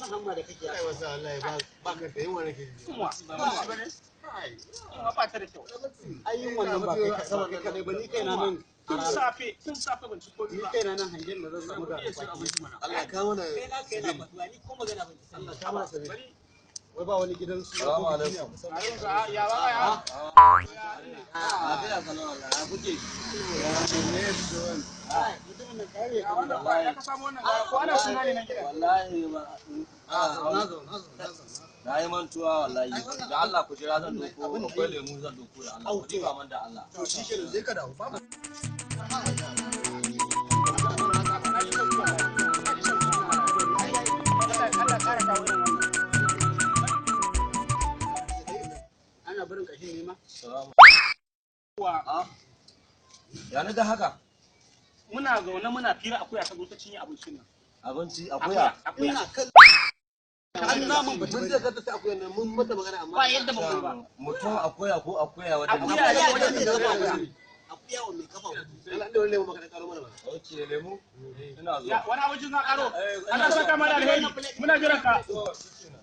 Wannan hamma da kake Kai wasu wallahi ba ka da yunwa nake ji. Yunwa. Yunwa ba ta da kyau. Ai yin wannan ba kai ba kai ba, ni kaina nan. Tun safe ban ci komai Ni ba. kaina nan hangen da zan samu da baki. Allah ka mana. Kai na kai na batuwa, ni ko magana ban ci. Allah ka mana sabi. Wai ba wani gidan su. Salamu alaikum. Ya ba ya. Lafiya kalau Allah ya kuke. Mutumin nan kare. Ya wannan ba ya ka samu wannan ko ana suna ne nan gidan. Wallahi ba. Na zo, na zo, na zo. Na yi mantuwa wallahi. Da Allah ku jira, zan doko, akwai lemu zan doko, da Allah. Ku diba man da Allah. To shi kenan, zai ka dawo. Babu. Allah ƙara kawo irin wannan. Ana barin kashin ne ma. Salamu. Wa Ah. Ya na ga haka? Muna zaune muna fira, akuya ta zo ta cinye abincin nan. Abinci akuya. Akuya. Ina kan An namun ba mun je ka ta akuyan nan, mun mata magana amma. Ba yadda ba mu yi ba. Mutum akuya ko akuya wadda Akuya akuya ne. wajen mai kafa hudu. Akuya wa mai kafa hudu. Allah da wani lemu maka da karo mana ba. Ok, lemu. Ina Ya zuwa. wani abincin za karo. Eh, Allah saka mana alheri. Muna jiran ka. To, shikenan.